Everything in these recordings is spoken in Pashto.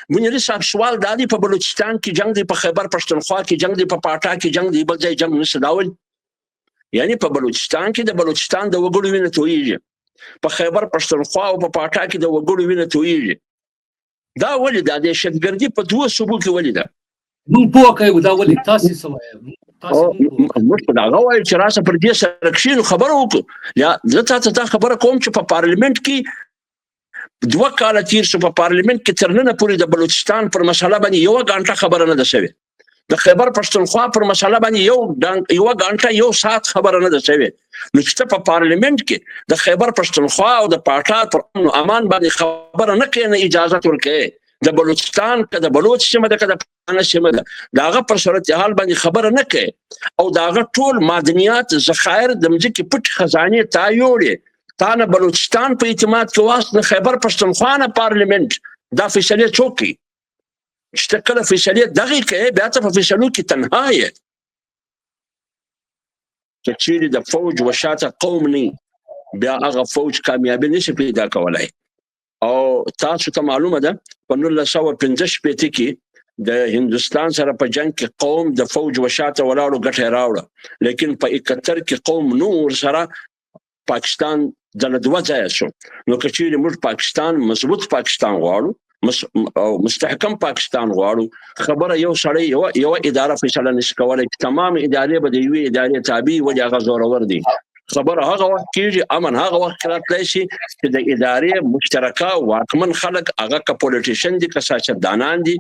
بنیري صاحب سوال دا دی، په بلوچستان کې جنگ دی، په خیبر پښتونخوا کې جنگ دی، په پاټا کې جنگ دی، بل ځای جنگ نشته. دا ولې؟ یعنی په بلوچستان کې د بلوچستان د وګړو وینه تویږي، په خیبر پښتونخوا او په پاټا کې د وګړو وینه تویږي. دا ولې؟ دا دهشتګردي په دوو صوبو کې ولې ده؟ مونږ پوه کوي دا ولې، تاسو څه وایئ؟ موږ په دغه وایو چې راشه پر دې سره کښېنو، خبره وکړو. یا زه تاته دا خبره کوم چې په پارلمنت کې 2 کاله تیر شو، په پارلمنت کې تر ننه پورې د بلوچستان پر مسله باندې یوه غانټه خبره نه ده شوې، د خیبر پښتونخوا پر مسله باندې یوه غانټه، یو ساعت خبره نه ده شوې. نو چې ته په پارلمنت کې د خیبر پښتونخوا او د پاټا پر امن او امان باندې خبره نه کوې، نه اجازه ورکوې، د بلوچستان که د بلوچ سیمه ده که د پښتانه سیمه ده، د هغه پر صورتحال باندې خبره نه کوي او د هغه ټول معدنیات، ذخایر، د مځکې پټ خزانې تا یوړې، تا نه بلوچستان په اعتماد کې واخیست، نه خیبر پښتونخوا، نه پارلمنت، دا فیصلې څوک کوي؟ چې ته کله فیصلې دغې کوې، بیا ته په فیصلو کې تنها یې. که چیرې د فوج وشاته قوم نه، بیا هغه فوج کامیابی نشي پیدا کولای. او تاسو ته معلومه ده، په 1965 کې د هندوستان سره په جنگ کې قوم د فوج وشاته ولاړو، ګټه راوړه، لیکن په 71 کې قوم نور سره پاکستان د دوه ځایه شو. نو که چیرې موږ پاکستان، مضبوط پاکستان غواړو او مستحکم پاکستان غواړو، خبره یو سړی، یو اداره فیصله نشي کولای. تمام ادارې به د یوې ادارې تابع، ولې؟ هغه زورور دي. خبره هغه وخت کېږي، امن هغه وخت راتلی شي چې د ادارې مشترکه واکمن خلک، هغه که politician دي، که سیاستدانان دي،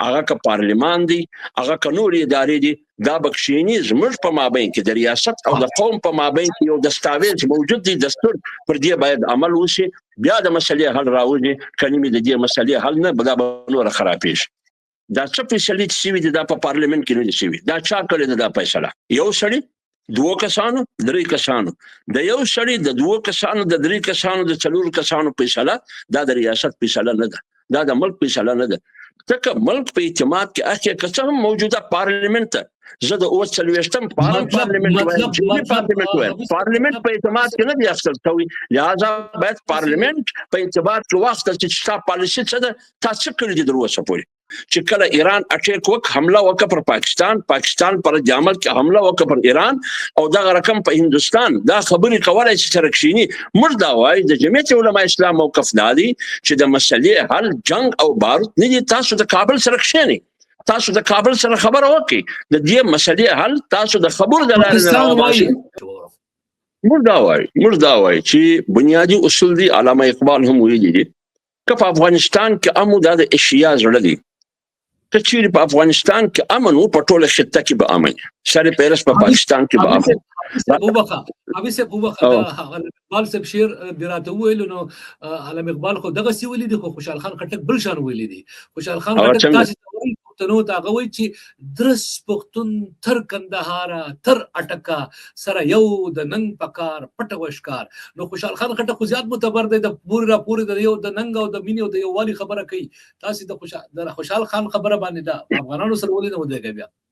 هغه که پارلمان دي، هغه که نور ادارې دي، دا به کښېني. زموږ په مابین کې، د ریاست او د قوم په مابین کې یو دستاویز موجود دی، دستور، پر دې باید عمل وشي، بیا د مسلې حل راوځي. کني مې د دې مسلې حل نه، دا به نوره خرابېږي. دا څه فیصلې چې شوي دي، دا په پارلمان کې نه دي شوي. دا چا کړې ده دا فیصله؟ یو سړي، دوو کسانو، درې کسانو؟ د یو سړي، د دوو کسانو، د درې کسانو، د څلور کسانو فیصله، دا د ریاست فیصله نه ده، دا د ملک فیصله نه ده. ځکه ملک په اعتماد کې اخی، که څه هم موجوده پارلمان ته زه د 47م فارم پارلمان وایم، پارلمان وایم، پارلمان په اعتماد کې نه دی اخیستل شوی. لهذا باید پارلمان په اعتماد کې واخیستل چې ستا پالیسي څه ده، تا څه کړي دي تر اوسه پورې. چې کله ایران attack وک، حمله وکړه پر پاکستان، پاکستان پر عمل کې حمله وکړه پر ایران او دغه رقم په هندوستان، دا خبرې کولای چې سره کښیني. موږ دا وایو، د جمعیت علماء اسلام موقف دا دی چې د مسلې حل جنگ او باروت نه دي. تاسو د کابل سره کښینئ، تاسو د کابل سره خبره وکړئ، د دې مسلې حل تاسو د خبرو د لارې نه راوباسئ. موږ دا وایو چې بنیادي اصول دي، علامه اقبال هم ویلي دي، که په افغانستان کې امن، دا د اشیا زړه دی، که چیرې په افغانستان کې امن وو، په ټوله خطه کې به امن، سره پیرس په پاکستان کې به امن. وبخه ابي صاحب، وبخه، دا اقبال صاحب شعر دی راته ویل. نو علامه اقبال خو دغه سی ویلي دي، خو خوشحال خان خټک بل شان ویلي دي. خوشحال خان خټک تاسو ته وایي، پښتنو ته هغه وایي چې درس پښتون تر کندهاره تر اټکا سره یو د ننګ پکار پټ وشکار. نو خوشحال خان خټک خو زیات معتبر دی، د پورې را پورې د یو د ننګ او د مینې او د یووالي خبره کوي. تاسو د خوشحال خان خبره باندې دا افغانانو سره ولې نه ودرېږئ بیا؟